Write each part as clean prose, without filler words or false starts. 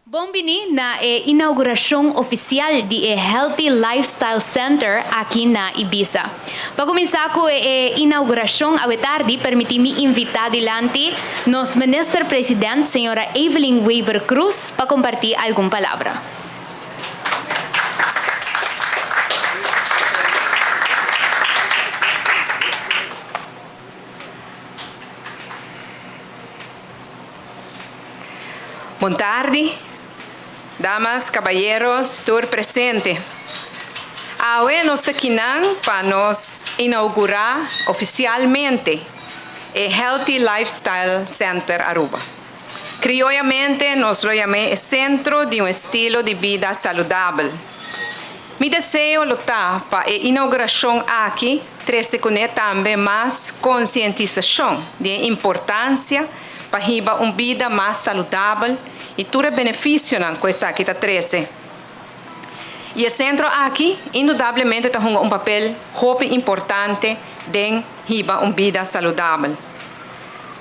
Bon bini na e inauguracion oficial di e Healthy Lifestyle Center aki na Ibisa. Pa cuminsa cu e inauguracion awe tardi permiti mi invita dilanti nos Minister President Señora Evelyn Wever-Croes pa comparti algun palabra. Bon tardi, damas, caballeros, tur presente. Awe nos ta kinan pa nos inaugura oficialmente e Healthy Lifestyle Center Aruba. Crioyamente nos lo yam'é e centro di un estilo di bida saludabel. Mi deseo lo ta pa e inauguracion aki trece cune tambe mas concientisacion di e importancia pa hiba un bida mas saludabel y tur e beneficionan cu esaki ta trece. Y e centro aki indudablemente ta hunga un papel hopi importante den hiba un bida saludabel.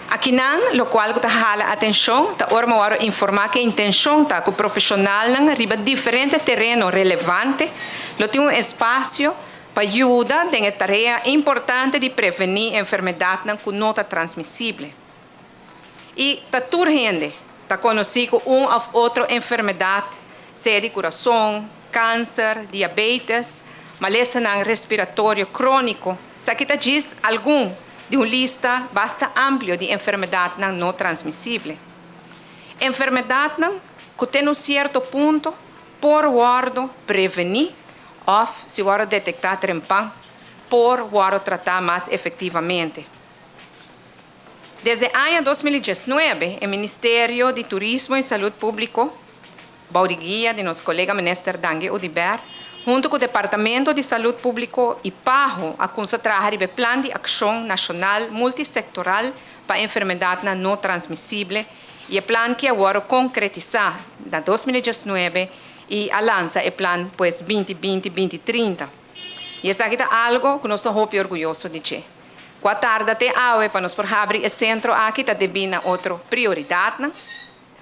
Akinan locual cu ta hala atencion ta ora mawaro informa cu e intencion ta cu profesionalnan riba diferente tereno relevante lo tin un espacio pa yuda den e tarea importante di preveni enfermedadnan cu no ta transmisible. Y ta tur hende ta conoci cu un of otro enfermedad, sea di curason, cancer, diabetes, malesanan respiratorio cronico, esaki ta djis algun di un lista basta amplio di enfermedadnan no transmisible. Enfermedadnan cu te un cierto punto por wordo preveni of, si wordo detecta trempan, por wordo trata mas efectivamente. Desde aña 2019, e Ministerio di Turismo y Salud Publico, bou di guia di nos colega Minister Dangui Oduber, hunto cu Departamento di Salud Publico y PAHO a cuminsa traha riba e Plan di Accion Nacional Multisectoral pa Enfermedadnan No Transmisible y e plan ki a wordo concretisa na 2019 y a lansa e plan pues 2020-2030. Y esaki ta algo cu nos ta hopi orguyoso di dje. Cu a tarda te awe pa nos por habri e centro aki ta debi na otro prioridadnan.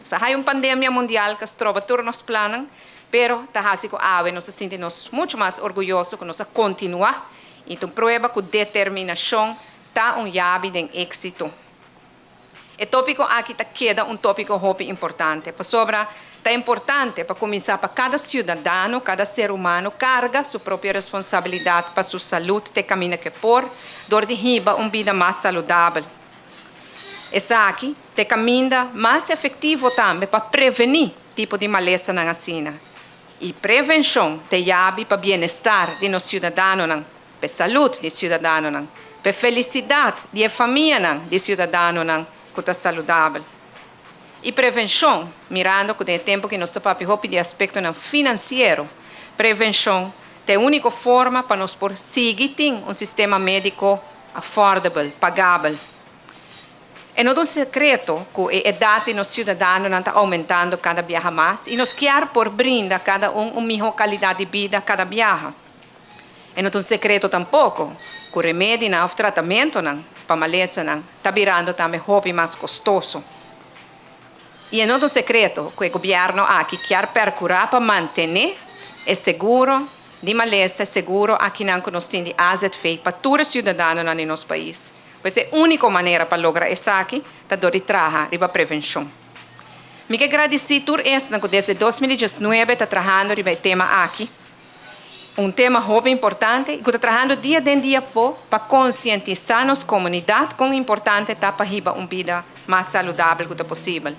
Sa hay un pandemia mundial cu a stroba tur nos plannan, pero ta haci cu awe nos ta sinti nos mucho mas orguyoso cu nos a continua y ta un prueba cu determinacion ta un yabi den exito. E topico aki ta keda un topico hopi importante, pasobra ta importante pa cuminsa pa cada ciudadano, cada ser humano carga su propio responsabilidad pa su salud te caminda cu e por, dor di hiba un bida mas saludabel. Esaki ta e caminda mas efectivo tambe pa preveni tipo di malesanan asina. Y prevencion ta e yabi pa bienestar di nos ciudadanonan, pa e salud di ciudadanonan, pa e felicidad di e famianan di ciudadanonan cu ta saludabel. Y prevencion, mirando cu den e tempo cu nos ta papia hopi di aspectonan financiero, prevencion ta e unico forma pa nos por sigui tin un sistema medico affordable, pagabel. E no ta un secreto cu e edad di nos ciudadanonan ta aumentando cada biaha mas y nos kier por brinda cada un un miho calidad di bida cada biaha. E no ta un secreto tampoco cu remedinan of tratamentonan pa malesanan ta birando tambe hopi mas costoso. Y e no ta un secreto cu e gobierno aki kier percura pa mantene e seguro di malesa, e seguro akinan cu nos tin di AZV pa tur e ciudadanonan di nos pais. Pues e unico manera pa logra esaki ta dor di traha riba prevencion. Mi ke gradici tur esnan cu desde 2019 ta trahando riba e tema aki, un tema hopi importante y cu ta trahando dia den dia afo pa concientisa nos comunidad con importante ta pa hiba un bida mas saludabel cu ta posibel.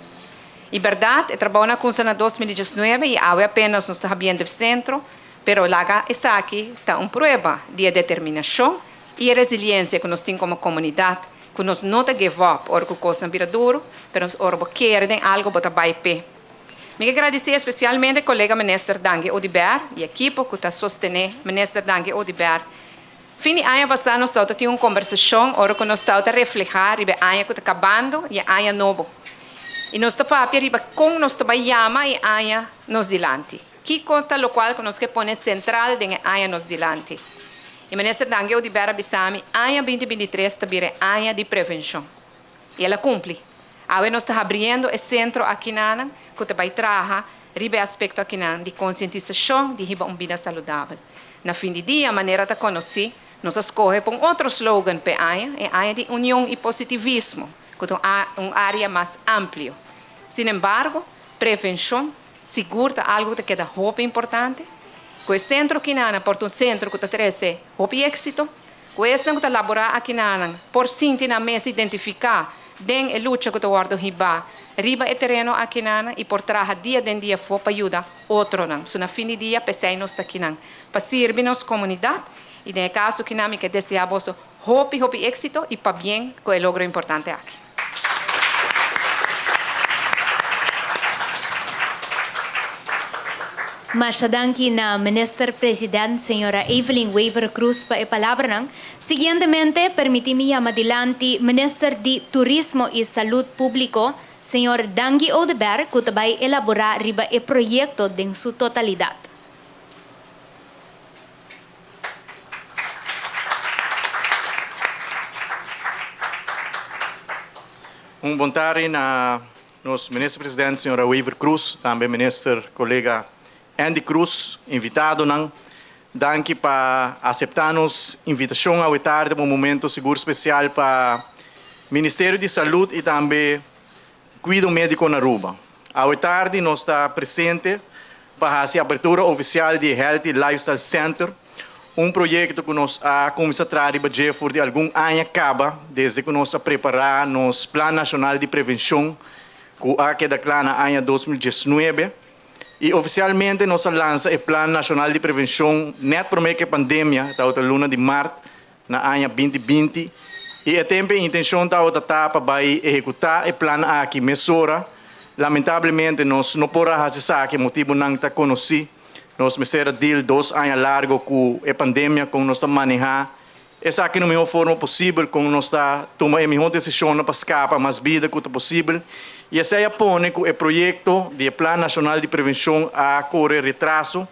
Y berdad, e trabounan a cunsa na 2019 y awe apenas nos ta habiendo e centro, pero laga esaki ta un prueba di e determinacion y e resiliencia cu nos tin como comunidad, cu nos no ta give up ora cu cosnan bira duro, pero ora bo kere den algo bo ta bay p'e. Mi ke gradisí espesialmente kolega Minister Dangui Oduber i ekipo ku ta sostené Minister Dangui Oduber. Fin di aña pasá nos tabata tin un kombersashon ora ku nos tabata reflehá riba e aña ku ta kabando i e aña nobo. I nos ta papia riba kon nos ta bai yama e aña nos dilanti. Kiko ta lokual ku nos ke pone sentral den e aña nos dilanti? I Minister Dangui Oduber a bisa mi, aña 2023 ta bira e aña di prevenshon. I el a kumpli. Awe nos ta habriendo e sentro akinan ku ta bai traha riba e aspekto akinan di konsientisashon di hiba un bida saludabel. Na fin di dia, manera ta konosí, nos a skohe pa un otro slogan p'e aña, e aña di union i positivismo, ku ta un área mas amplio. Sin embargo, prevenshon sigur ta algu ku ta keda hopi importante. Ku e sentro akinan por ta un sentro ku ta trese hopi éksito. Ku esnan ku ta laborá akinanan por sinti nan mes identifiká den e lucha ku ta wòrdu hibá riba e tereno akinanan i por traha dia den dia afó pa yuda otronan. So na fin di dia p'esei nos ta akinan, pa sirbi nos komunidat i den e kaso akinan mi ke deseá boso hopi hopi éksito i pabien ku e logro importante aki. Masha danki na Minister President Señora Evelyn Wever-Croes pa e palabranan. Siguientemente, permiti mi yama dilanti Minister di Turismo y Salud Publico, Señor Dangui Oduber, cu ta bay elabora riba e proyecto den su totalidad. Un bon tardi na nos Minister President Señora Wever Croes, tambe Minister colega Endy Croes, invitadonan. Danki pa acepta nos invitacion awe tardi pa un momento sigur special pa Ministerio di Salud y tambe Cuido Medico na Aruba. Awe tardi nos ta presente pa haci apertura oficial di Healthy Lifestyle Center, un proyecto cu nos a cuminsa traha riba dje for di algun aña caba, desde cu nos a prepara nos Plan Nacional di Prevencion cu a keda cla na aña 2019. Y oficialmente nos a lansa e Plan Nacional di Prevencion net prome cu e pandemia, tabata luna di maart na aña 2020, y e tempo e intencion tabata ta pa bay ehecuta e plan aki mesora. Lamentablemente nos no por a haci esaki, motibonan ta conoci. Nos mester a deal 2 aña largo cu e pandemia, con nos ta maneha esaki na mihor forma posibel, con nos ta tuma e mihor decisionnan pa scapa mas bida cu ta posibel. Y esey a pone cu e proyecto di e Plan Nacional di Prevencion a core retraso.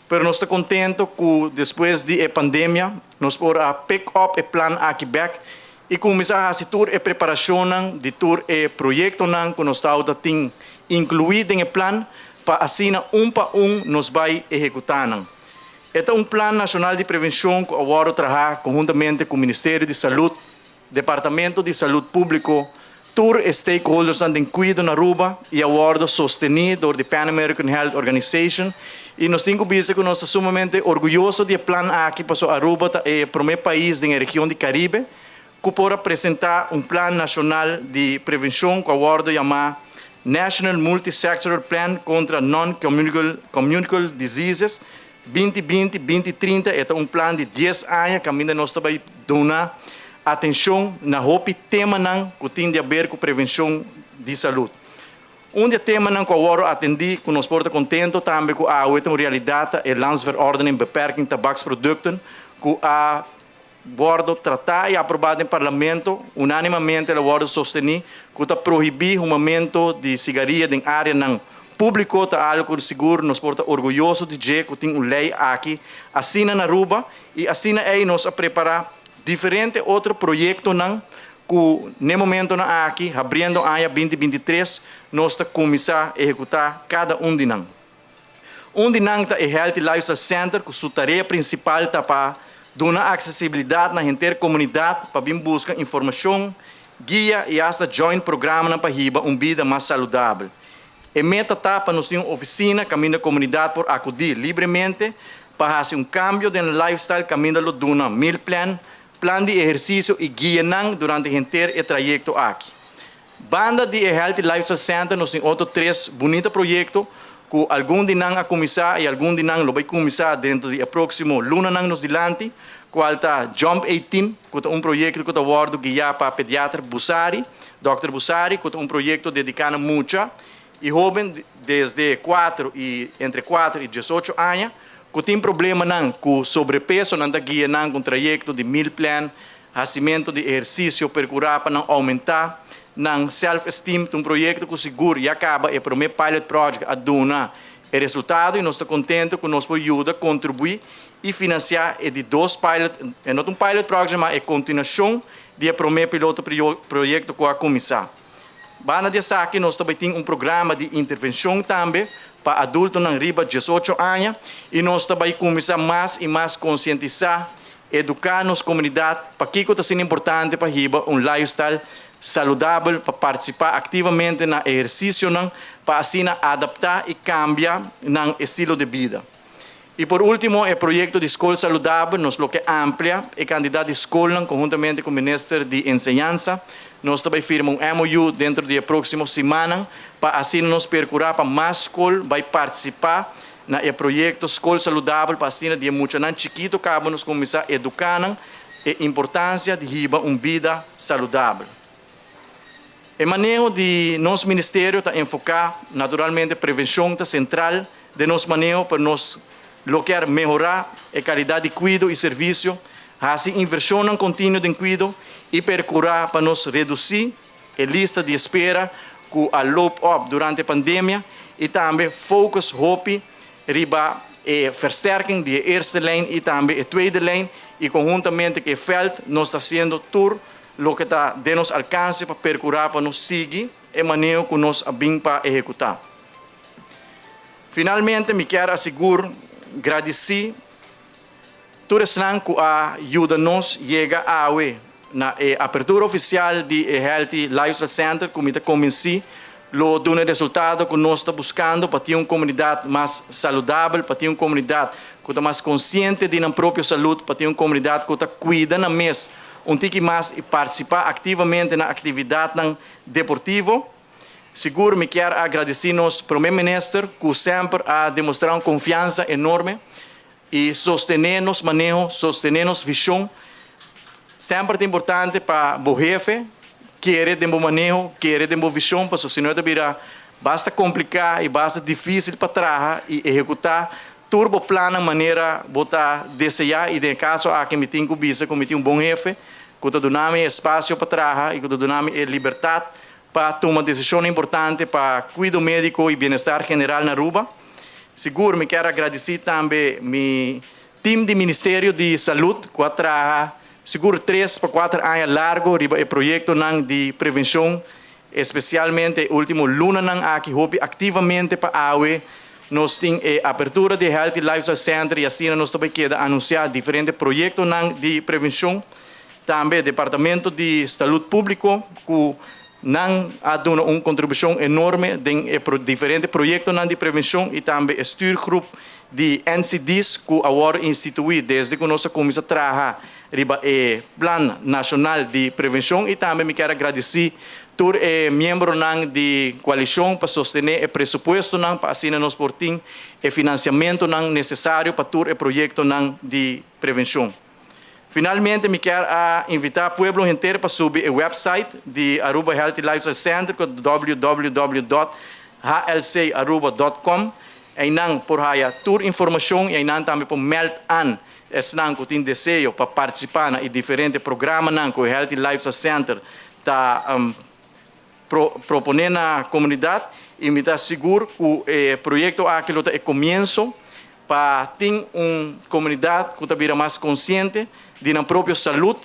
Pero nos ta contento cu despues di e pandemia nos por a pick up e plan aki bek y cuminsa haci tur e preparacionnan di tur e proyectonan cu nos tawata tin inclui den e plan pa asina un pa un nos bay ehecuta nan. E ta un plan nacional di prevencion cu a wordo traha conhuntamente cu Ministerio di Salud, Departamento di Salud Publico, tur e stakeholdersnan den cuido na Aruba y a wordo sosteni door di Pan American Health Organization y nos tin cu bisa cu nos ta sumamente orguyoso di e plan aki paso Aruba ta e prome pais den e region di Caribe cu por a presenta un plan nacional di prevencion cu a wordo yama National Multi-Sectoral Plan contra Non-Communicable Diseases 2020, 2030. E ta un plan di 10 aña caminda nos ta bay duna atencion na hopi temanan cu tin di haber cu prevencion di salud. Un di e temanan cu awor atendi cu nos por ta contento tambe cu awe ta un realidad ta e Landsverordening Beperking Tabaksproducten cu a wordo trata y aproba den Parlamento, unanimamente el a wordo sosteni, cu ta prohibi humamento di sigaria den areanan publico. Ta algo cu sigur nos por ta orguyoso di dje cu tin un ley aki asina na Aruba y asina ey nos a prepara diferente otro proyectonan cu n'e momentonan aki, habriendo aña 2023, nos ta cuminsa ehecuta cada un di nan. Un di nan ta e Healthy Lifestyle Center cu su tarea principal ta pa duna accesibilidad na henter comunidad pa bin busca informacion, guia y hasta join programanan pa hiba un bida mas saludabel. E meta ta pa nos tin un oficina caminda comunidad por acudi libremente pa haci un cambio den lifestyle caminda lo duna meal plan, plan di ehercicio y guianan durante henter e trayecto aki. Banda di e Healthy Lifestyle Center nos tin otro 3 bunita proyecto cu algun di nan a cuminsa y algun di nan lo bay cuminsa dentro di e proximo lunanan nos dilanti, cual ta Jump 18, cu ta un proyecto cu ta wordo guia pa pediatra Busari, Dòkter Busari, cu ta un proyecto dedica na mucha y hoben desde 4 y entre 4 y 18 aña cu tin problemanan cu sobrepeso. Nan ta guia nan cu un trayecto di meal plan, hacimento di ehercicio, percura pa nan aumenta nan self-esteem. Ta un proyecto cu sigur ya caba e prome pilot project a duna e resultado y nos ta contento cu nos por yuda contribui y financia e di 2 pilot, e no ta un pilot project, ma e continuacion di e prome piloto proyecto cu a cuminsa. Banda di esaki nos ta bay tin un programa di intervencion tambe pa adultonan riba 18 aña y nos ta bay cuminsa mas y mas concientisa, educa nos comunidad pakico ta asina importante pa hiba un lifestyle saludabel, pa participa activamente na ehercicionan pa asina adapta y cambia nan estilo di bida. Y por ultimo, e proyecto di Scol Saludabel, nos lo ke amplia e cantidad di scolnan conhuntamente cu Minister di Enseñansa. Nos ta bay firma un MOU dentro di e proximo simannan pa asina nos percura pa mas scol bay participa na e proyecto Scol Saludabel pa asina di e muchanan chikito caba nos cuminsa educa nan e importancia di hiba un bida saludabel. E maneho di nos ministerio ta enfoca, naturalmente prevencion ta central den nos maneho, pero nos lo kier mehora e calidad di cuido y servicio, haci inversionnan continuo den cuido y percura pa nos reduci e lista di espera cu a loop op durante e pandemia y tambe focus hopi riba e versterking di e eerste lijn y tambe e tweede lijn y conhuntamente cu e veld nos ta haciendo tur loke ta den nos alcance pa percura pa nos sigui e maneho cu nos a bin pa ehecuta. Finalmente mi kier a sigur gradici tur esnan cu a yuda nos yega awe na e apertura oficial di e Healthy Lifestyle Center cu mi ta convenci lo duna e resultado cu nos ta buscando pa tin un comunidad mas saludabel, pa tin un comunidad cu ta mas consciente di nan propio salud, pa tin un comunidad cu ta cuida nan mes un tiki mas y participa activamente na actividadnan deportivo. Sigur mi kier a agradeci nos Prome Minister cu semper a demostra un confiansa enorme y sostene nos maneho, sostene nos vision. Semper ta importante pa bo hefe kere den bo maneho, kere den bo vision, pasobra si no e ta bira basta complica y basta dificil pa traha y ehecuta tur bo plannan manera bo ta desea y den e caso aki mi tin cu bisa cu mi tin un bon hefe cu ta duna mi e espacio pa traha y cu ta duna mi e libertad pa tuma decisionnan importante pa cuido medico y bienestar general na Aruba. Sigur mi kier a gradici tambe mi team di Ministerio di Salud cu a traha sigur tres pa cuater aña largo riba e proyectonan di prevencion, especialmente e ultimo lunanan aki hopi activamente pa awe nos tin e apertura di e Healthy Lifestyle Center y asina nos ta bay keda anuncia diferente proyectonan di prevencion. Tambe Departamento di Salud Publico cu nan a duna un contribucion enorme den e diferente proyectonan di prevencion y tambe e stuurgroep di NCD's cu a worde institui desde cu nos a cuminsa traha riba e Plan Nacional di Prevencion y tambe mi kier a gradici tur e miembronan di coalicion pa sostene e presupuestonan pa asina nos por tin e financiamentonan necesario pa tur e proyectonan di prevencion. Finalmente mi kier a invita pueblo henter pa subi e website di Aruba Healthy Lifestyle Center cu ta www.hlcaruba.com. Eynan por haya tur informacion y eynan tambe por meld aan esnan cu tin deseo pa participa na e diferente programanan cu e Healthy Lifestyle Center ta propone na comunidad y mi ta sigur cu e proyecto aki lo ta e comienso pa tin un comunidad cu ta bira mas consciente di nan propio salud.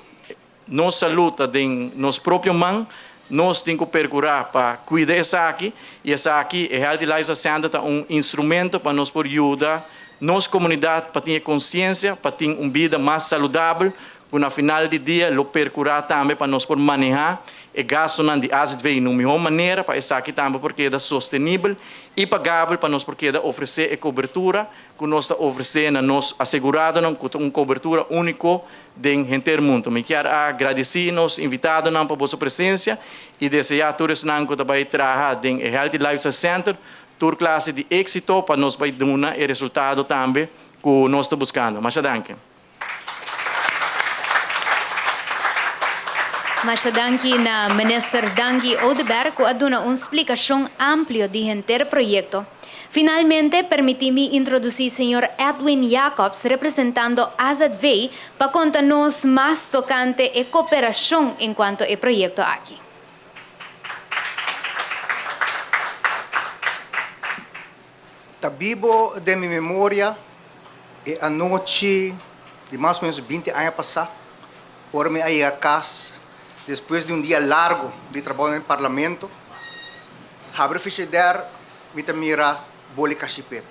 Nos salud ta den nos propio man, nos tin cu percura pa cuida esaki y esaki, e Healthy Lifestyle Center ta un instrumento pa nos por yuda nos comunidad pa tin e conciencia pa tin un bida mas saludabel ku na final di dia lo perkurá tambe pa nos por manehá e gastunan di azv na un mihó manera pa esaki tambe por keda sostenibel i pagabel pa nos por keda ofresé e kobertura ku nos ta ofresé na nos aseguradonan ku ta un kobertura úniko den henter mundu. Mi kier a gradisí nos invitadonan pa boso presensia i deseá tur esnan ku ta bai traha den e Healthy Lifestyle Center tur klase di éksito pa nos bai duna e resultado tambe ku nos ta buskando. Masha danki. Masha danki na Minister Dangui Oduber cu a duna un splicacion amplio di henter proyecto. Finalmente, permiti mi introduci Señor Edwin Jacobs representando AZV pa conta nos mas tocante e cooperacion encuanto e proyecto aki. Ta bibo den mi memoria e anochi di mas o menos binti aña pasá, ora mi a yega kas despues di un dia largo di trabou den parlamento. Habri frigidaire, mi ta mira boli kashipete.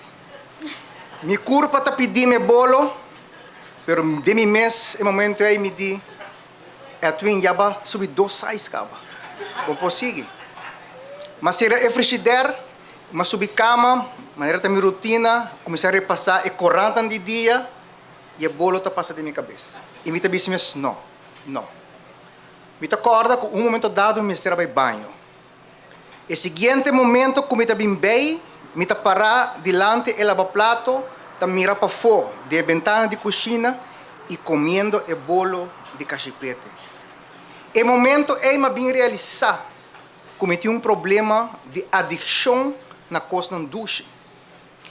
Mi kurpa ta pidi mi bolo, pero den mi mes e momento ei mi di, Edwin ya ba subi dos size kaba. Bo por sigui. M'a sera e frigidaire, m'a subi kama, manera ta mi rutina, kuminsá repasá e korantan di dia i e bolo ta pasa den mi kabes. I mi ta bisa mes, No, no. Mi ta kòrda ku un momento dado mi mester a bai baño. E siguiente momento ku mi ta bin bei, mi ta pará dilanti e labaplato ta mira pafó di e bentana di kushina i komiendo e bolo di kashipete. E momento ei m'a bin realisá ku mi tin un problema di adikshon na kosnan dushi.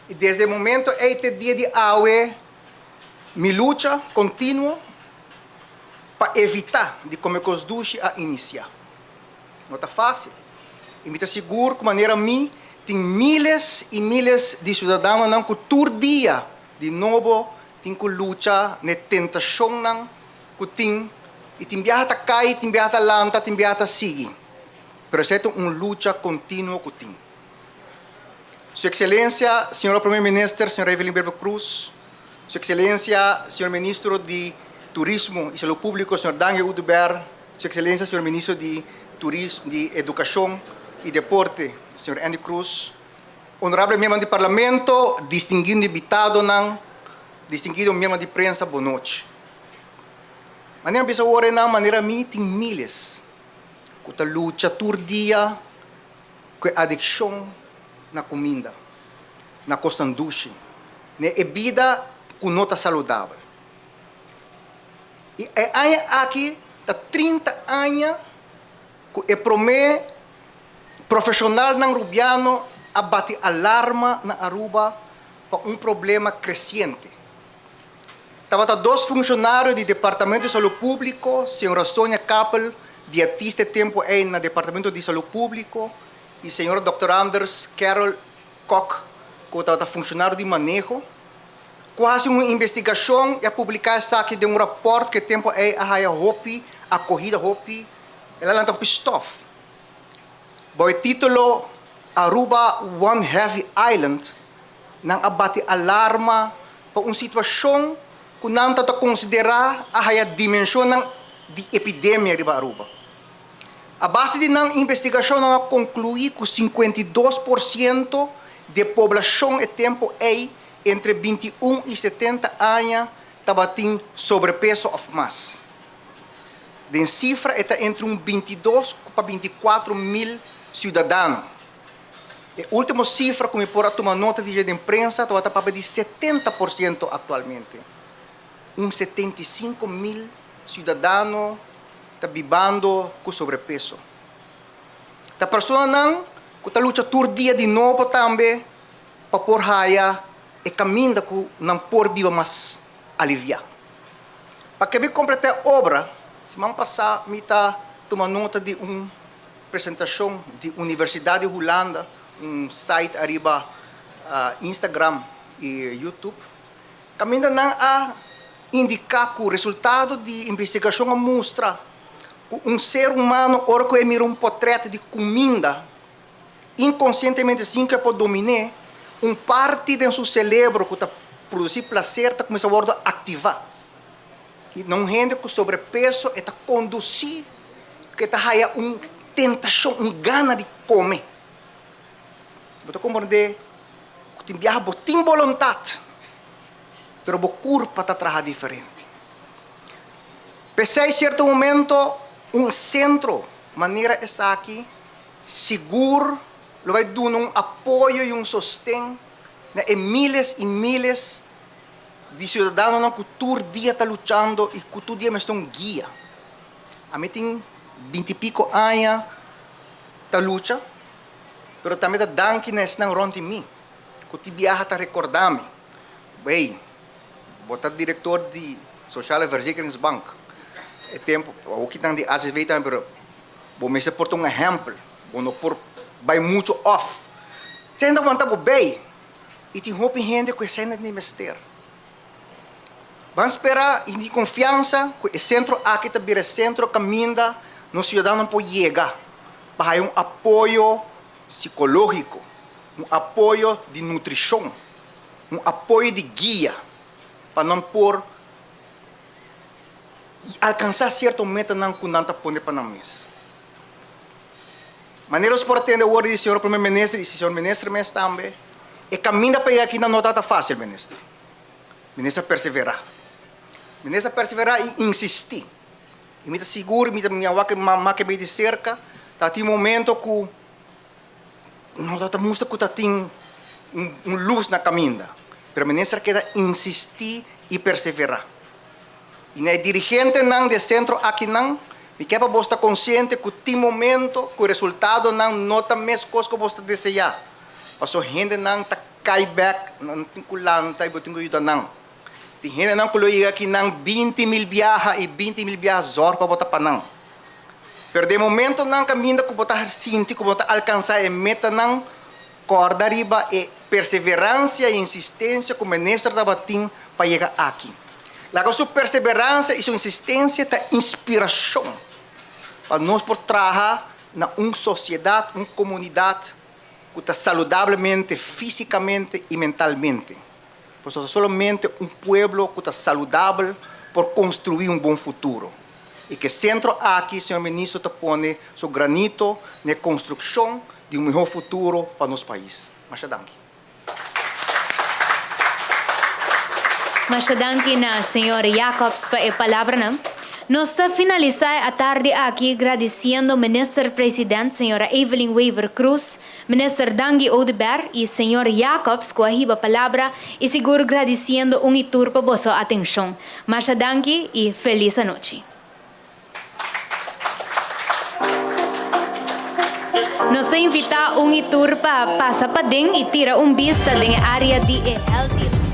I desde e momento ei te dia di awe mi lucha kontinuo pa evitá di kome kos dushi a inisiá. No ta fásil. I mi ta sigur ku manera mi, tin míles i míles di siudadanonan ku tur dia di nobo tin ku lucha n'e tentashonnan ku tin i tin biaha ta kai, tin biaha ta lanta, tin biaha ta sigui. Pero esei ta un lucha kontinuo ku tin. Su Ekselensia, Señora Prome Minister, Señora Evelyn Wever Croes, Su Ekselensia, Señor Ministro di Turismo i Salud Públiko, Señor Dangel Oduber, Su Excelencia Señor Ministro di Turismo, di Educacion y Deporte, Señor Endy Croes, Honorable miembronan di Parlamento, distinguido invitadonan, distinguido miembronan di prensa, bon nochi. Manera mi bisa awor nan manera mi tin miles cu ta lucha tur dia cu e adiccion na cuminda, na cosnan dushi, na e bida cu no ta saludabel. I e aña aki ta 30 aña ku e promé profeshonalnan rubiano a bati alarma na Aruba pa un problema kresiente. Tabata dos funshonario di Departamento di Salú Públiko, señora Sonia Kappel, dietista e tempu ei na Departamento di Salú Públiko, i señora Dòkter Anders Carol Kok, ku tabata funshonario di maneho. Ku hasi un investigashon i a publiká esaki den un rapòrt ku e tempu ei a haya hopi akohida, hopi, el a lanta hopi stòf. Bou e título Aruba One Heavy Island, nan a bati alarma pa un situashon ku nan ta ta konsiderá a haya dimenshonnan di epidemia riba Aruba. A base di nan investigashon nan a konkluí ku 52% di e poblashon e tempu ei entre 21 i 70 aña tabatin sobrepeso òf mas. Den sifra e ta entre un 22 pa 24 mil siudadano. E último sifra ku mi por a tuma nota di dje den prensa tabata papia di 70% aktualmente. Un 75 mil siudadano ta bibando ku sobrepeso. Ta personanan ku ta lucha tur dia di nobo tambe pa por haya e kaminda ku nan por biba mas aliviá. Pa ke mi kompletá e obra, siman pasá mi ta tuma nota di un presentashon di Universidat di Hulanda, un site ariba Instagram i YouTube, kaminda nan a indiká ku resultado di investigashon a mustra ku un ser humano ora ku e mira un potrèt di kuminda, Inkonsientemente sin ku e por domin'é, un parti den su selebro ku ta produsí plaser ta kuminsá wòrdu aktivá. I na un hende ku sobrepeso e ta kondusí ku e ta haya un tentashon, un gana di kome. Bo ta komprendé ku tin biaha bo tin boluntat, pero bo kurpa ta traha diferente. P'esei sierto momento un sentro manera esaki Sigur lo bai duna un apoyo i un sosten na e miles i miles di siudadanonan ku tur dia ta luchando i ku tur dia mester un guia. Ami tin binti piko aña ta lucha, pero tambe ta danki na esnan rònt di mi ku tin biaha ta rekordá mi, Wey, bo ta direktor di Sociale Verzekeringsbank e tempu, awor kitan di AZV tambe, pero Bo mester por ta un ehèmpel. Bo no por bai muchu òf. Tenda wanta bo bei i tin hopi hende ku esei no tin mester. Ban spera i tin konfiansa ku e sentro aki ta bira e sentro kaminda nos siudadanonan por yega pa haya un apoyo. sikológiko, un apoyo di nutrishon, un apoyo di guia pa nan por alkansá sierto metanan ku nan ta pone pa nan mes. Manera nos por a tende awor di señor Primer Minister y señor Minister mes tambe, e caminda pa yega aki nan no tabata facil, Minister. Minister a persevera. Minister a persevera y insisti. Y mi ta sigur, mi ta mi a wak mama ke bay di cerca, tabatin momento cu no tabata mustra cu tabatin un luz na caminda. Pero Minister a keda insisti y persevera. I na e dirigentenan di e sentro akinan, mi ke pa bos ta konsiente ku tin momento ku resultadonan no ta meskos ku bos ta deseá. Pasobra hendenan ta kai bèk, nan tin ku lanta i bo tin ku yuda nan. Tin hendenan ku lo yega akinan 20,000 biaha i 20,000 biaha zòrg pa bo ta pa nan. Pero den momentonan kaminda ku bo ta sinti ku bo ta alkansá e metanan, Kòrda riba e perseveransia i insistensia ku minister tabatin pa yega aki. Laga su perseveransia i su insistensia ta inspirashon pa nos por traha na un sosiedat, un komunidat ku ta saludablemente físikamente i mentalmente. Pasobra solamente un pueblo ku ta saludabel por konstruí un bon futuro. I ku e sentro aki, señor Ministro ta pone su granito na e konstrukshon di un mihó futuro pa nos pais. Masha danki. Masha danki na señor Jacobs pa e palabranan. Nos ta finalisá e atardi aki gradisiendo Minister President señora Evelyn Wever Croes, Minister Dangui Oduber y señor Jacobs cu a hiba palabra y sigur gradiciendo un y tur pa boso atencion. Masha danki y feliz anochi. Nos ta invita un y tur pa pasa paden y tira un bista den e area di e Healthy.